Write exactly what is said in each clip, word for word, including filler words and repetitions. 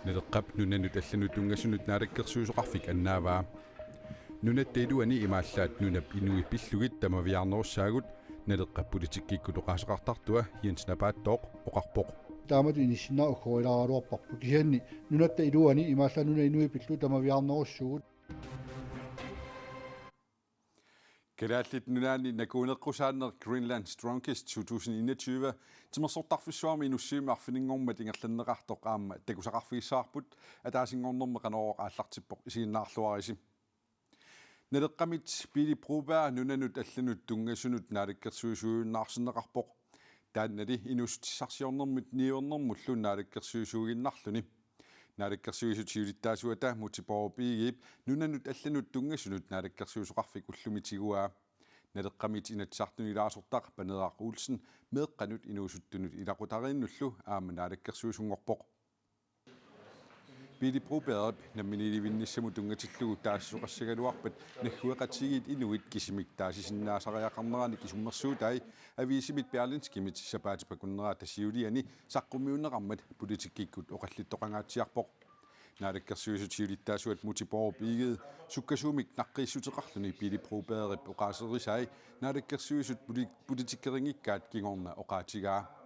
Naleqqap nunanut allanut tunngasunut naalakkersuisoqarfik annaavaa. Nunatta iluani imaallaat nunap inui pillugit tamaviaarnerussaagut, Naleqqap politikkikkut oqaaseqartartua Jens Napaattooq oqarpoq. Taamatut inissinneqarnera uggorilaaraluarparput, kisianni nunatta iluani imaallaat nunap inui pillugit tamaviaarnerussuugut. Kalaallit Nunaanni nakuuneqqusaanneq Greenland Strongest to tusind enogtyve timersortarfissuarmi Inussivimmi arfininngormat ingerlanneqartoq aamma takusaqarfigissavarput, ataasinngornermi Qanorooq aallartippoq, isiginnaarluarisi. Naleqqamit Pele Broberg nunanut allanut tunngasunut naalakkersuisuinnarsinneqarpoq. Taannali inuussutissarsiornermut niuernermullu naalakkersuisuinnarluni. Naalakkersuisut siulittaasuata Múte Bourup Egedep nunanut allanut tunngasunut naalakkersuisoqarfik ullumi tiguaa. Naleqqamit Inatsisartuni ilaasortaq Paneeraq Olsen meeqqanut inuusuttunut ilaqutariinnullu aamma naalakkersuisunngorpoq. Pele Brobergip namminiilivinnissamut tunngatillugu taasisoqassagaluarpat naggueqatigiit inuit kisimik taasisinnaasariaqarneranik isummersuutai aviisimit Berlingskemit sapaatip akunnerata siuliani saqqummiunneqarmat politikkikkut oqallittoqangaatsiarpoq. Naalakkersuisut siulittaasuat Múte Bourup Egede sukkasuumik naqqiissuteqarluni Pele Brobergip oqaaserisai naalakkersuisut poli-, politikkerinngikkaat kingorna oqaatigaa.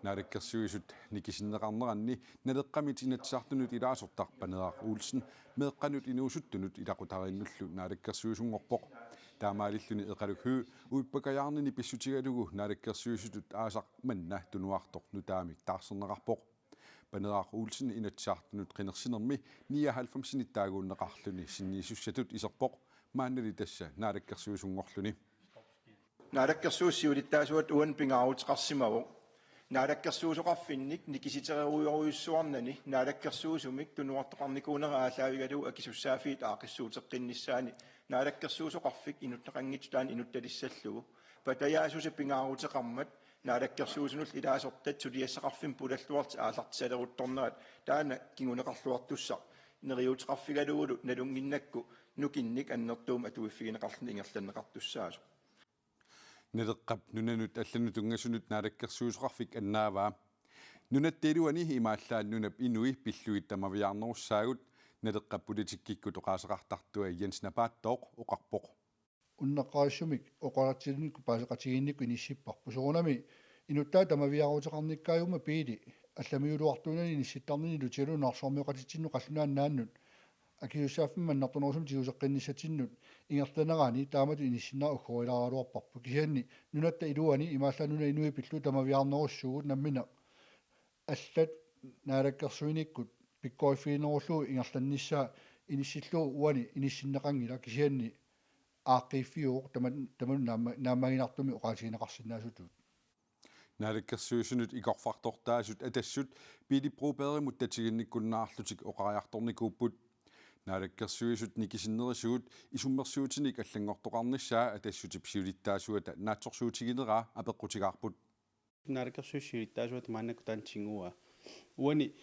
Naalakkersuisut nikisinneqarneranni Naleqqamit Inatsisartunut ilaasortaq Paneeraq Olsen meeqqanut inuusuttunut ilaqutariinnullu naalakkersuisunngorpoq. Taamaalilluni Eqaluk Høegh uippakajaarnini pissutigalugu naalakkersuisutut aasaq manna tunuartoq nutaamik taarserneqarpoq. Paneeraq Olsen Inatsisartunut qinersinermi nioghalvfemsinit taaguunneqarluni sinniisussatut iserpoq, maannali tassa naalakkersuisunngorluni. Naalakkersuisut siulittaasuata uani pingaaruteqarsimavoq naalakkersuisoqarfinnik nikisitereruujorujussuarnani naalakkersuisumik tunuartoqarnikuunera aallaavigalugu akisussaaffiit aaqqissuuteqqinnissaanni naalakkersuisoqarfik inunneqanngitsoq taanna inuttalissallugu. Patajaasusa pingaaruteqarmat naalakkersuisunullu ilaasortat suliassaqarfimmik pulalluartut aallartisaleruttornerat taanna kinguneqarluartussaq neriuuteqarfigalugulu nalunnginnakku nukinnik annertuumik atuiffigineqarluni ingerlanneqartussaasoq. Naleqqap nunanut allanut tunngasunut naalakkersuisoqarfik annaavaa. Nunatta iluani imaallaat nunap inui pillugit tamaviaarnerussaagut, Naleqqap politikkikkut oqaaseqartartua Jens Napaattooq oqarpoq. Unneqqarissumik oqaluttuarnikkut paaseqatigiinnikkut inissipparput. Soorunami inuttaat tamaviaaruteqarnikkaajummat Pele allamiuluartuunani inissittarnini ilutigalugu nunarsuarmioqatitsinnut qallunaat nunaannut akisussaaffimmi annertunerusumik tiguseqqinnissatsinnut ingerlanerani taamatut inissinneqarnera uggorilaaraluarparput. Kisianni nunatta iluani imaallaat nunap inui pillugit tamaviaarnerussuugut, nammineq allat naalakkersuinikkut pikkoriffiginerullugu ingerlannissaa inissillugu uani inissinneqanngilaq, kisianni aaqqiiffiuvoq tama-, tamanut naamma-, naammaginartumik oqaatigineqarsinnaasutut. Naalakkersuisunut ikorfartortaasut Atassut Pele Brobergimut tatiginnikkunnaarlutik oqariartornikuupput. Naalakkersuisut nikisinnerisigut isummersuutinik allanngortoqarnissaa Atassutip siulittaasuata naatsorsuutigineraa apeqqutigaarput. Naalakkersuisut siulittaasuata maannakkut taanna tiguaa. Uani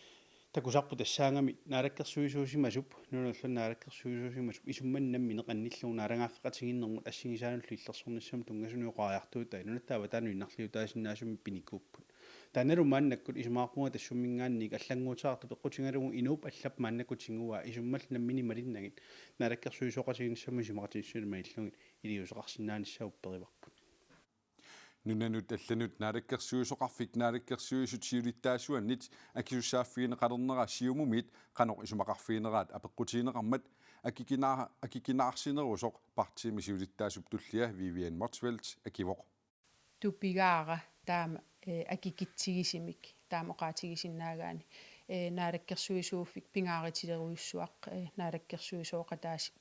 takusarput tassaagami naalakkersuisuusimasup, nunanullu naalakkersuisuusimasup isummanit nammineq annillugu naalagaaffeqatigiinnermut assigisaanullu illersornissamut tunngasunut oqariartuutai, nunatta avataanut innarliutaasinnaasumik pinikuupput. Taannalu maannakkut isumaqarpunga Atassumminngaanniit allannguuteqartoq peqqutigalugu inuup allap maannakkut tiguaa isummallu nammineq malinnagit naalakkersuisooqatigiinnissamut isumaqatigiissutsinnut malillugit iliuuseqarsinnaanissaa upperivarput. Nunanut allanut naalakkersuisoqarfik naalakkersuisut siulittaasuannit akisussaaffigineqalernera Siumumiit qanoq isumaqarfigineraat apeqqutigineqarmat akikina-, akikinaarsinerusoq partiimi siulittaasup tullia Vivian Motzfeldt akivoq. Tupigaara taama, eh, akikitsigisumik taama oqaatigisinnaagaanni, eh, naalakkersuisuuffik pingaarutilerujussuaq, eh, naalakkersuisooqataasut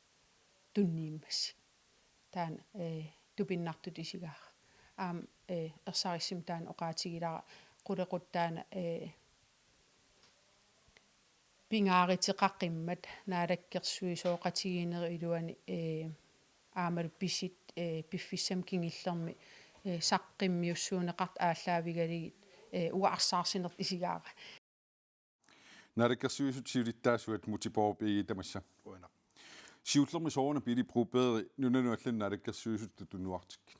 tunniummassuk. Taanna, eh, tupinnartutut isigaara. Aamma, eh, ersarissumik taanna oqaatigilara, qulequtaq taanna, eh, pingaaruteqaqimmat naalakkersuisooqatigiinnerup iluani, eh, aammalu pisit, eh, piffissami kingullermi, eh, saqqummiussuunneqartut aallaavigalugit, eh, uanga arsaarsinertut isigaara. Naalakkersuisut siulittaasuat Múte Bourup Egede, tamassa qujanaq. Siullermik sooruna Pele Broberg nunanut allanut naalakkersuisuttut tunuartikkit?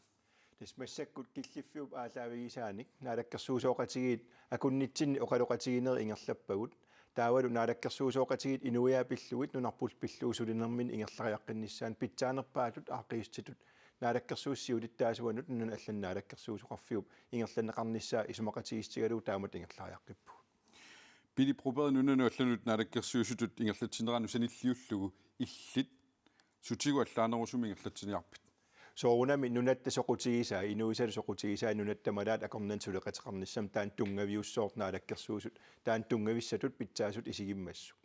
Tassa massakkut killiffiup aallaavigisaanik naalakkersuisooqatigiit akunnitsinni oqaloqatigiinnerit ingerlappagut. Taavalu naalakkersuisooqatigiit inuiaat pillugit nunarput pillugit sulinerminni ingerlariaqqinnissaannut pitsaanerpaatut aaqqiissutitut naalakkersuisut siulittaasuanut nunanut allanut naalakkersuisoqarfiup ingerlanneqarnissaa isumaqatigiissutigalugu taamatut ingerlariaqqippugut. Pele Broberg, nunanut allanut naalakkersuisutut ingerlatsinerannut sanilliullugu illit sutigut allaanerusumik ingerlatsiniarpit? Soorunami nunatta soqutigisaa, inuisalu soqutigisaa nunatta malaat akornanni suleqateqarnissamut taanna tunngaviussooq naalakkersuisut, taanna tunngavissatut pitsaasut isigimmassuk.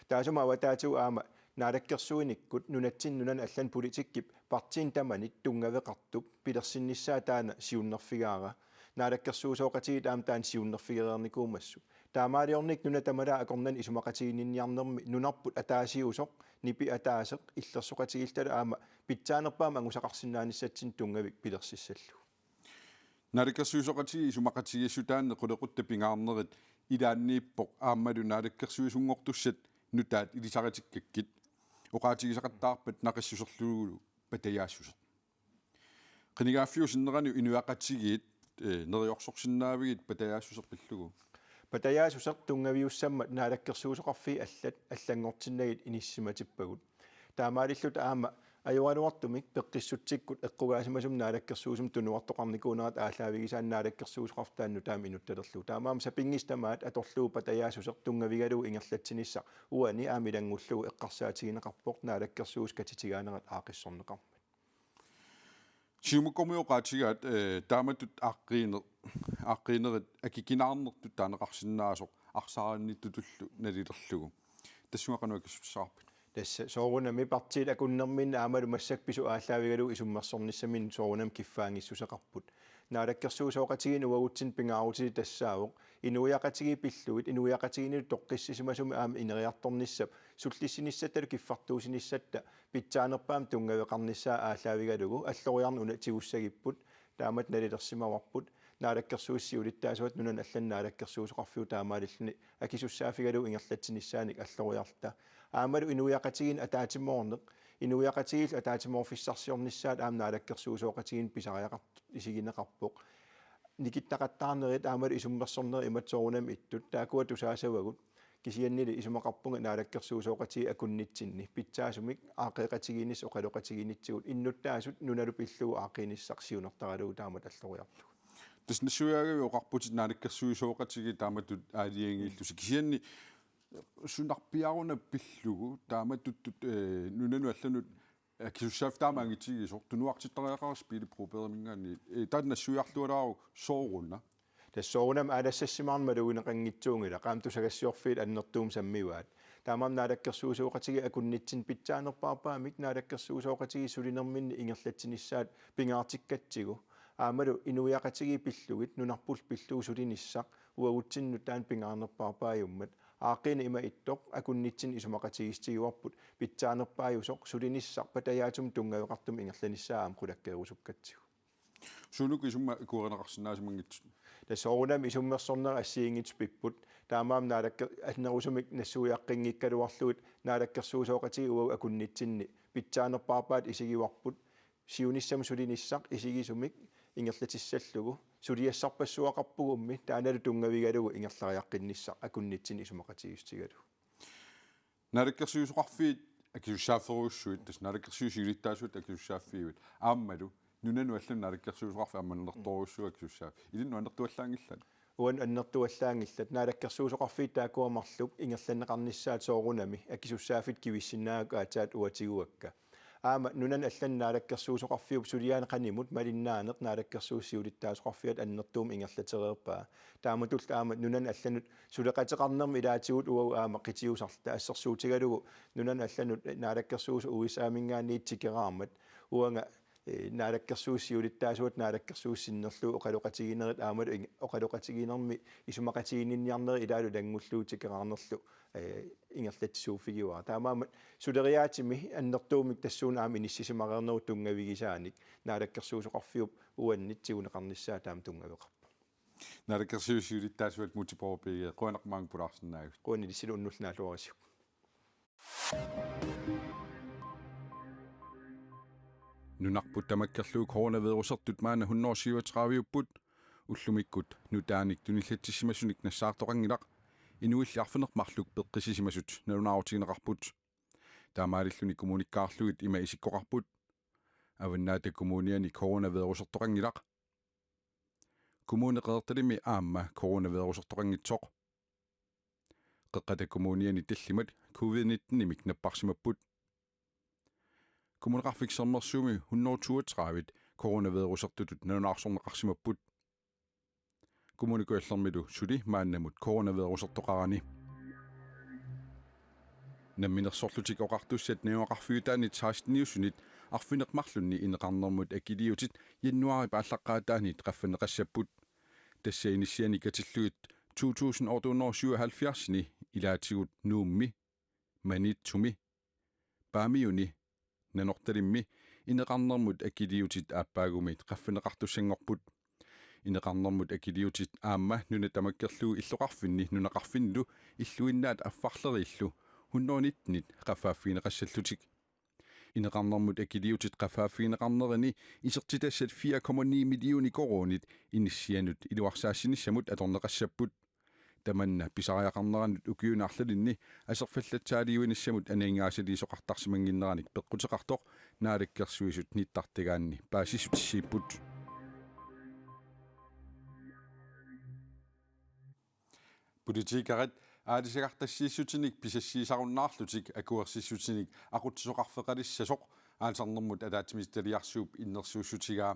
Taassuma avataatigut aamma naalakkersuinikkut nunatsinni nunanut allanut politikkip partiinit tamanit tunngaveqartup pilersinnissaa taanna siunnerfigaara. Naalakkersuisooqatigiit aamma taanna siunnerfigereernikuummassuk. Taamaaliornikkut nunat tamalaat akornanni isumaqatiginninniarnermi nunarput ataasiusoq, nipi ataaseq, illersoqatigiilluta aamma pitsaanerpaamik angusaqarsinnaanissatsinnik tunngavik pilersissallugu. Naalakkersuisooqatigiit isumaqatigiissutaanni qulequttat pingaarnerit ilaanniippoq aammalu naalakkersuisunngortussat nutaat ilisaritikkakkit. Oqaatigisaqattaarpat naqissuserlugulu patajaassuseq. Qinigaaffiup sinnerani inuiaqatigiit, eh, neriorsorsinnaavigit patajaassuseq pillugu? Patajaassuseq tunngaviussammat naalakkersuisoqarfiit allat allanngortinnagit inissisimatippagut. Taamaalilluta aamma ajoraluartumik peqqissutsikkut eqqugaasimasumik naalakkersuisumut tunuartoqarnikuunerata aallaavigisaannik naalakkersuisoqarfik taanna nutaamik inuttalerlugu. Taamaammat sapinngisamik tamaat atorlugu patajaassuseq tunngavigalugu ingerlatsinissaq uani aamma ilanngullugu eqqarsaatigineqarpoq naalakkersuisut katitigaanerat aaqqissorneqarmat. Siumukkormiut oqaatigaat, eh, taamatut aaqqiine-, aaqqiinerit akikinaarnertut taaneqarsinnaasoq arsaarinnitutullu nalilerlugu. Tassunga qanoq akissutissavarpit? Tassa soorunami partiit akunnerminni aammalu massakkut pisut aallaavigalugu isummersornissaminnut soorunami kiffaanngissuseqarput. Naalakkersuisooqatigiinni uagutsinnut pingaarutilik tassaavoq inuiaqatigiit pillugit inuiaqatigiinnilu toqqissisimasumik aamma ineriartornissap sullissinissattalu kiffartuussinissatta pitsaanerpaamik tunngaveqarnissaa aallaavigalugu alloriarneq una tigussagipput, taamatut nalilersimavarput, naalakkersuisut siulittaasuat nunanut allanut naalakkersuisoqarfiup taamaalilluni akisussaaffigalugu ingerlatsinissaanik alloriarluta. Aammalu inuiaqatigiinni ataatsimoorneq, inuiaqatigiillu ataatsimoorfissarsiornissaat aamma naalakkersuisooqatigiinni pisariaqartut isigineqarpoq. Nikittaqattaarnerit aammalu isummersornerit imatut soorunami ittut, taakkua tusaasavagut. Kisiannili isumaqarpunga naalakkersuisooqatigiit akunnitsinni pitsaasumik aaqqeeqatigiinnissaq oqaloqatigiinnitsigut innuttaasut nunalu pillugu aaqqiinissaq siunertaralugu taamatut alloriarlugu. Tassa nassuiaagavit oqarputit naalakkersuisooqatigiit taamatut aalajangiillusi, kisianni sunarpiaruna pillugu taamatuttut, eh, nunanut allanut akisussaaffik taama angitigisoq tunuartittariaqarassi Pele Brobergiminngaanniit, eh, taanna nassuiarluarlugu sooruna? Tassa soorunami aalassassimaarneq malugineqanngitsuunngilaq, aamma tusagassiorfiit annertuumik sammivaat. Taamaammat naalakkersuisooqatigiit akunnitsinni pitsaanerpaamik naalakkersuisooqatigiit sulinerminni ingerlatsinissaat pingaartikkatsigu. Aammalu inuiaqatigiit pillugit nunarput pillugu sulinissaq uagutsinnut taanna pingaarnerpaarpaajummat. Aaqqiineq ima ittoq akunnitsinni isumaqatigiissutigivarput pitsaanerpaajusoq sulinissaq patajaatsumik tunngaveqartumik ingerlanissaa aamma qulakkeerusukkatsigu. Suunuku isummat ikuerineqarsinnaasimanngitsut? Tassa soorunami isummersornerit assigiinngitsut pipput. Taamaammat naalakke-, annerusumik nassuiaqqinngikkaluarlugit naalakkersuisooqatigiit uagut akunnitsinni pitsaanerpaarpaat isigivarput siunissamut sulinissaq isigisumik ingerlatissallugu. Suliassarpassuaqarpugummi taannalu tunngavigalugu ingerlariaqqinnissaq akunnitsinni isumaqatigiissutigalugu. Naalakkersuisoqarfiit akisussaafferujussuit, tassa naalakkersuisut siulittaasuat akisussaaffiit aammalu nunanut allanut naalakkersuisoqarfik aamma annertoorujussuuvoq akisussaaffiit. Ilinnut annertuallaanngillat? Uannut annertuallaanngillat. Naalakkersuisoqarfiit taakkua marluk ingerlanneqarnissaat soorunami akisussaaffiit kivissinnaagakku aatsaat uatiguakka. Aamma nunanut allanut naalakkersuisoqarfiup suliaaneq qanimut malinnaaneq naalakkersuisut siulittaasoqarfiat annertuumik ingerlatereerpaa. Taamatullu aamma nunanut allanut suleqateqarnermi ilaatigut uagut aamma qitiusarluta assersuutigalugu nunanut allanut naalakkersuisut U S A-minngaanniit tikeraarmat uanga, eh, naalakkersuisut siulittaasuat naalakkersuisut sinnerlugit oqaloqatigiinnerit aammalu ing-, oqaloqatigiinnermi isumaqatiginninniarnerit ilaalu ilanngullugu tikeraarnerlu, eh, ingerlatsisuuffigaara. Taamaammat suleriaatsimi annertuumik tassuuna aamma inissisimareernerup tunngavigisaanik naalakkersuisoqarfiup uannit tiguneqarnissaa taama tunngaveqarpoq. Naalakkersuisut siulittaasuat Múte Broberg, qujanaq maanga pulaarsinnaagassi. Qujanaq ilissilu unnullunaaluarisiuk. Nunarput tamakkerlugu coronavirusertut maanna hundrede syvogtredive-upput, ullumikkut nutaanik tunillatsissimasunik nassaartoqanngilaq, inuilli arfineq-marluk peqqissisimasut nalunaarutigineqarput. Taamaalilluni kommunikkaarlugit ima isikkoqarput: Avannaata Kommuniani coronavirusertoqanngilaq. Kommune Qeqertalimmi aamma coronavirusertoqanngitsoq. Qeqqata Kommuniani tallimat covid nitten-imik napparsimapput. Kommuneqarfik Sermersuumi hundrede toogtredive coronavirusertutut nalunaarsorneqarsimapput. Kommune Kujallermilu suli maannamut coronavirusertoqarani. Namminersorlutik Oqartussat najugaqarfiutaanit seksteniusunit arfineq-marlunni ineqarnermut akiliutit januaarip aallaqqaataanit qaffanneqassapput. Tassa inissianik katillugit to tusind otte hundrede og syvoghalvfjerds-ini ilaatigut Nuummi, Maniitsumi, Paamiuni, Nanortalimmi ineqarnermut akiliutit aappaagumit qaffanneqartussanngorput. Ineqarnermut akiliutit aamma nuna tamakkerlugu illoqarfinni nunaqarfinnilu illuinnaat affarleriillu hundrede nittenit qaffaaffigineqassallutik. Ineqarnermut akiliutit qaffaaffigineqarnerini isertitassat fire komma ni millioner koruunit inissianut iluarsaassinissamut atorneqassapput. Tamanna pisariaqarneranut ukiuni arlalinni aserfallatsaaliuinissamut aningaasaliisoqartarsimannginnerannik peqquteqartoq Naalakkersuisut nittartagaanni paasissutissiipput. Politikerit aalisagartassiissutinik pisassiisarunnaarlutik akuersissutinik aqutsisoqarfeqalissasoq aalisarnermut ataatsimiititaliarsuup innersuussutigaa.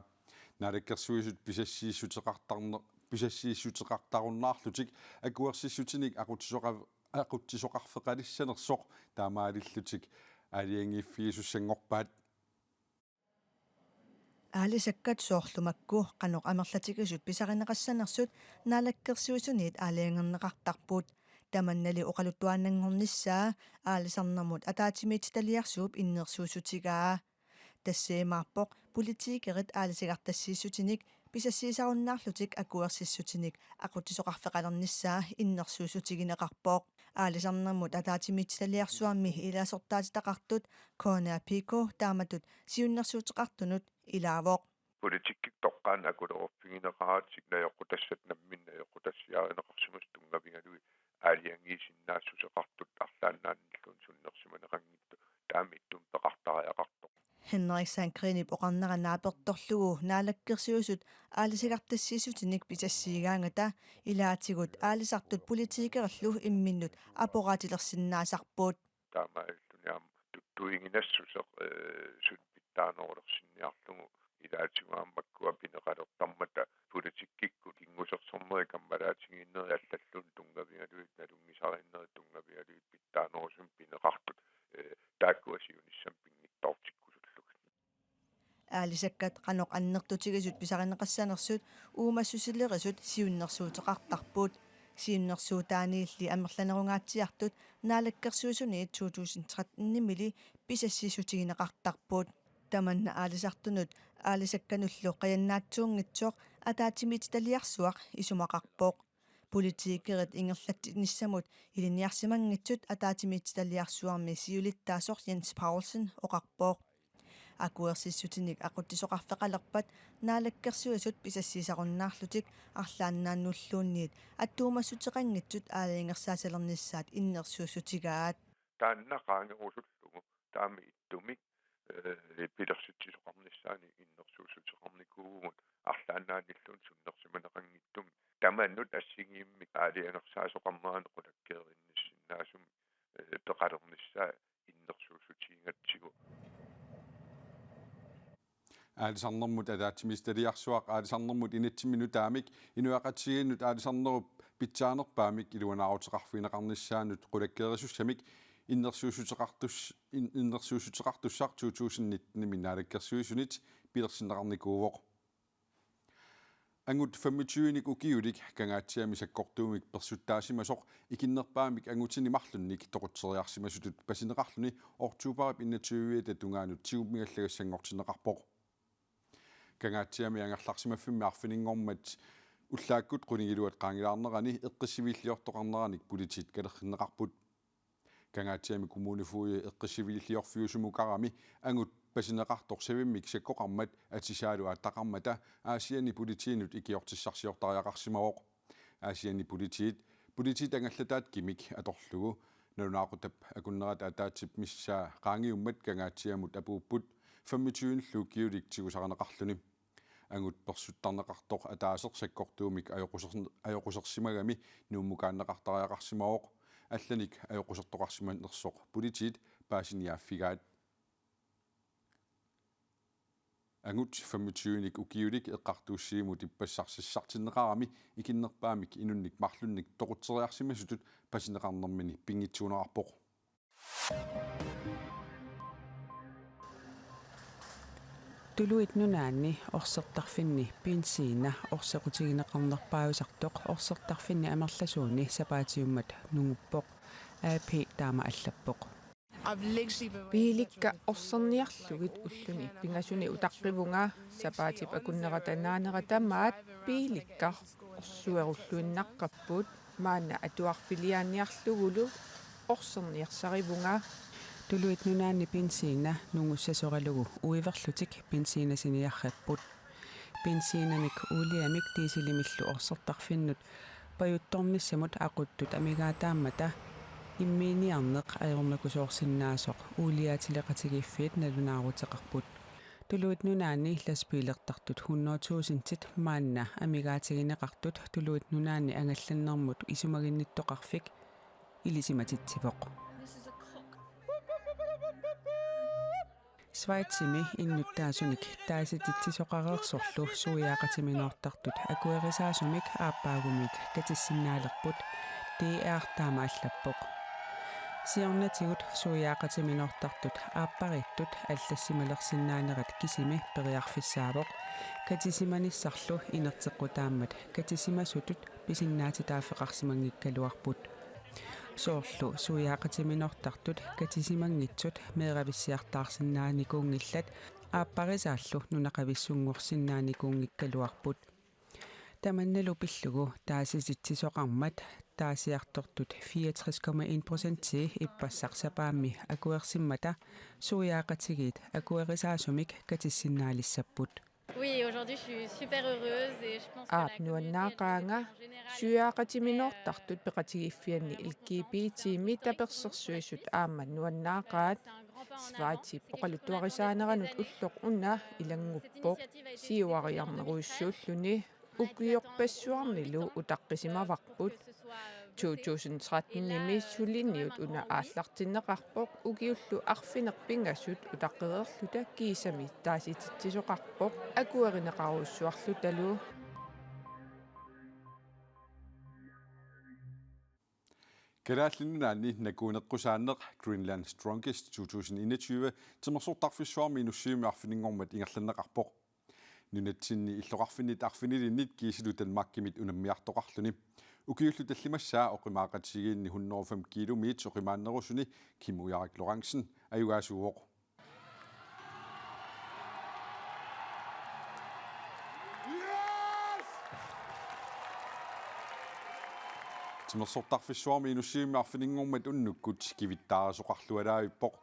Naalakkersuisut pisassiissuteqartarne-, pisassiissuteqartarunnaarlutik akuersissutinik aqutsisoqa-, aqutsisoqarfeqalissanersoq taamaalillutik aalajangiiffigisussanngorpaat. Aalisakkat soorlu makku qanoq amerlatigisut pisarineqassanersut Naalakkersuisuniit aalajangerneqartarput. Tamannali oqaluttuaannanngornissaa aalisarnermut ataatsimiititaliarsuup innersuussutigaa. Tassa imaappoq politikerit aalisagartassiissutinik pisassiisarunnaarlutik akuersissutinik aqutsisoqarfeqalernissaa innersuussutigineqarpoq. Aalisarnermut ataatsimiititaliarsuarmi ilaasortaatitaqartut Cornea Pico taamatut siunnersuuteqartunut ilaavoq. Politikkikkut toqqaannaq akuleruffigineqaratik najoqqutassat namminneq najoqqutassiarineqarsimasut tunngavigalugit aalajangiisinnaassuseqartut arlaannaanilluunniit sunnersimaneqanngitsut taama ittumik peqartariaqartoq. Henrik Sandgreenip oqarnera naapertorlugu Naalakkersuisut aalisagartassiissutinik pisassiigaangata ilaatigut aalisartut politikerillu imminnut aporaatilersinnaasarput. Taamaalilluni aamma tuttuiginassuseq, eh, suli pitsaanerulersinniarlugu ilaatigut aamma makkua pineqalertarmata politikkikkut kingusersornerit kammalaatigiinnerit allalluunniit tunngavigalugit nalunngisariinnerit tunngavigalugit pitsaanerusumik pineqartut, eh, taakkua siunissami pinngitsoortikkusullugit. Aalisakkat qanoq annertutigisut pisarineqassanersut uumassusilerisut siunnersuuteqartarput. Siunnersuutaaniilli amerlanerungaatsiartut Naalakkersuisuniit to tusind tretten-imili pisassiissutigineqartarput. Tamanna aalisartunut aalisakkanullu qajannaatsuunngitsoq ataatsimiititaliarsuaq isumaqarpoq. Politikerit ingerlatsinissamut ilinniarsimanngitsut ataatsimiititaliarsuarmi siulittaasoq Jens Paulsen oqarpoq. Akuersissutinik aqutsisoqarfeqalerpat Naalakkersuisut pisassiisarunnaarlutik arlaannaannulluunniit attuumassuteqanngitsut aalajangersaasalernissaat innersuussutigaat. Taanna qaangerusullugu taama ittumik, eh, pilersitsisoqarnissaanut innersuussuteqarnikuuvugut arlaannaanilluunniit sunnersimaneqanngitsumik. Tamanut assigiimmik aalajangersaasoqarnerani qulakkeerinnissinnaasumik, eh, peqalernissaa innersuussutigigatsigu. Aalisarnermut ataatsimiititaliarsuaq aalisarnermut inatsimmi nutaamik inuiaqatigiinnut aalisarnerup pitsaanerpaamik iluanaaruteqarfigineqarnissaanut qulakkeerisussamik innersuussuteqartus-, in-, innersuussuteqartussaq to tusind nitten-imi Naalakkersuisunit pilersinneqarnikuuvoq. Angut femogtyve-nik ukiulik Kangaatsiami sakkortuumik persuttaasimasoq ikinnerpaamik angutini marlunnik toqutseriarsimasutut pasineqarluni oktobarip enogtyve-ata tungaanut tigummigallagassanngortinneqarpoq. Kangaatsiami angerlarsimaffimmi arfininngormat ullaakkut qunigiluat qaangilaarnerani eqqissiviilliortoqarneranik politiit kalerrinneqarput. Kangaatsiami kommunefogedi eqqissiviilliorfiusumukarami angut pasineqartoq savimmik sakkoqarmat atisaalu aattaqarmata Aasianni politiinut ikiortissarsiortariaqarsimavoq. Aasianni politiit Politiit angallataat kimik atorlugu nalunaaqutap akunnerata ataatsip missaa qaangiummat Kangaatsiamut apuupput femogtyve-llu ukiulik tigusarineqarluni. Angut persuttarneqartoq ataaseq sakkortuumik ajoquser-, ajoqusersimagami Nuummukaanneqartariaqarsimavoq, allanik ajoqusertoqarsimanersoq politiit paasiniaaffigaat. Angut femogtyve-nik ukiulik eqqartuussivimmut ippassaq sassartinneqarami ikinnerpaamik inunnik marlunnik toqutseriarsimasutut paasineqarnermini pinngitsuunerarpoq. Tuluit Nunaanni orsertarfinni benziina orsequtigineqarnerpaajusartoq orsertarfinni amerlasuuni sapaatiummat nunguppoq. A P taama allappoq. Biilikka orserniarlugit ulluni pingasuni utaqqivunga. Sapaatip akunnerata naanera tamaat biilikka orsuerulluinnaqqapput. Maanna atuarfiliaanniarlugulu orserniarsarivunga. Tuluit Nunaanni benziina nungussasoralugu uiverlutik benziinasiniarrerput. Benziinamik uuliamik dieselimillu orsertarfinnut pajuttornissamut aquttut amigaataammata immiiniarneq ajornakusoorsinnaasoq uuliaatileqatigiiffiit nalunaaruteqarput. Tuluit Nunaanni lastbiilertartut hundrede tusindit maanna amigaatigineqartut Tuluit Nunaanni angallannermut isumaginnittoqarfik ilisimatitsivoq. Schweizimi innuttaasunik taasititsisoqareersorlu suiaaqatiminoortartut akuerisaasumik aappaagumiit katissinnaalerput, D R taama allappoq. Siornatigut suiaaqatiminoortartut aappariittut allassimalersinnaanerat kisimi periarfissaavoq, katisimanissarlu inerteqqutaammat katisimasutut pisinnaatitaaffeqarsimanngikkaluarput. Soorlu suiaaqatiminoortartut katisimanngitsut meeravissiartaarsinnaanikuunngillat, aapparisaallu nunaqavissunngorsinnaanikuunngikkaluarput. Tamannalu pillugu taasititsisoqarmat taasiartortut fireogtres komma en procentii ippassaq sapaammi akuersimmata suiaaqatigiit akuerisaasumik katissinnaalissapput. Oui, aujourd'hui, je suis super heureuse et je pense que la Aap, communauté nuannaaqaanga, LGBT en général est suiaaqatiminoortartut peqatigiiffianni L G B T-mi tapersersuisut aamma nuannaaqaat. Schweizip oqaluttuarisaaneranut ulloq una ilannguppoq, siuariarnerujussuulluni. Ukiorpassuarnilu utaqqisimavarput. To tusind tretten-imi suliniut una aallartinneqarpoq, ukiullu arfineq-pingasut utaqqereerluta kiisami taasititsisoqarpoq akuerineqarujussuarlutalu. Kalaallit Nunaanni nakuuneqqusaanneq Greenland Strongest to tusind enogtyve timersortarfissuarmi Inussivimmi arfininngormat ingerlanneqarpoq. Nunatsinni illoqarfinnit arfinilinnit kiisalu Danmarkimit unammiartoqarluni. Ukiullu tallimassaa oqimaaqatigiinni hundrede og fem kiilumiit oqimaannerusuni Kim Ujarik Lorentzen ajugaasuuvoq. Timersortarfissuarmi Inussivimmi arfininngormat unnukkut kivittaarisoqarlualaavippoq.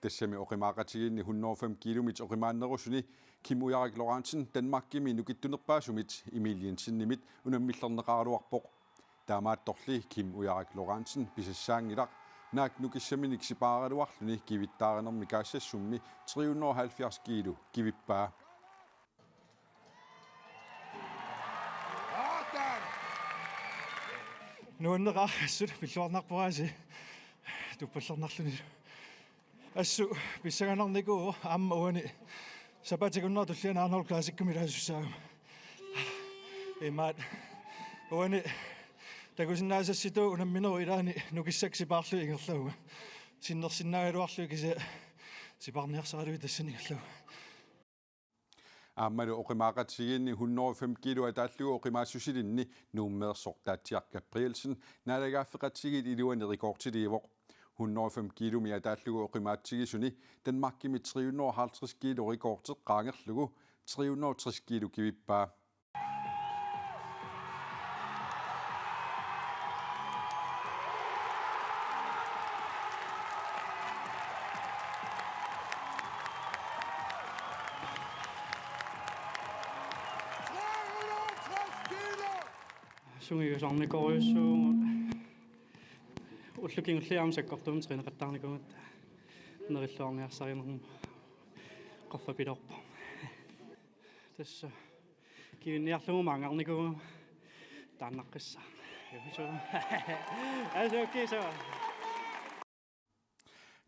Tassami oqimaaqatigiinni hundrede og fem kiilumit oqimaannerusuni Kim Ujarik Lorentzen Danmarkimi nukittunerpaasumit Emil Jensenimit unammillerneqaraluarpoq. Taamaattorli Kim Ujarik Lorentzen pisassaanngilaq, naak nukissaminik sipaaraluarluni kivittaarinermi kaassassummi tre hundrede og halvfjerds kiilu kivippaa. Nuanneqaaq, assut pilluarnarporaasi tuppallernarluni. Assut pissanganarnikuuvoq aamma uani sapaatip akunnera tulliani Arnold Classicimi ilaasussaagama. Imaat uani takusinnaasassitut unamminerup ilaani nukissakka sipaarlugit ingerlavunga. Sinnersinnaagaluarlugit kisianni sipaarniarsaralugit tassani ingerlavunga. Aammalu oqimaaqatigiinni hundrede og fem kiilu ataallugu oqimaassusilinni Nuummeersoq Taatsiaq Gabrielsen naalagaaffeqatigiit iluani rekordiliivoq. Hundrede og fem kiilumi ataallugu oqimaatsigisuni Danmarkimi tre hundrede og halvtreds kiilo rekordi qaangerlugu tre hundrede og tres kiilu kivippaa. Sungiusarnikorujussuugut. Ullup kingulliit aamma sakkortuumik træneqattaarnikuugatta nerilluarniarsarinermut qaffapiloorpoq. Tassa kivinniarlugu maanngarnikuugama taannaqqissaaq. Juhu. Asukiso.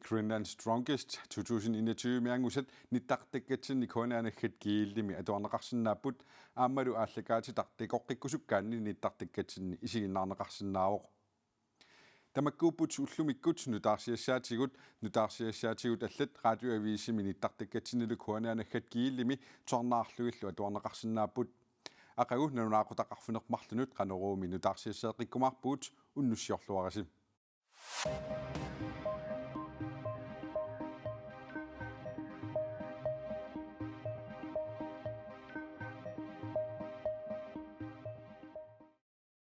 Greenland's Strongest to tusind enogtyve-mi angusat nittartakkatsinni K N R-naggat G L-imi atuarneqarsinnaapput aammalu aallakaatitaq takoqqikkusukkaanni nittartakkatsinni isiginnaarneqarsinnaavoq. Tamakkuupput ullumikkut nutaarsiassaatigut, nutaarsiassaatigut allat Radioavisimi nittartakkatsinnilu K N R-naggat G L-imi tusarnaarlugillu atuarneqarsinnaapput. Aqagu nalunaaqutaq arfineq-marlunut Qanoruumi nutaarsiasseeqqikkumaarpugut, unnussiorluarisi.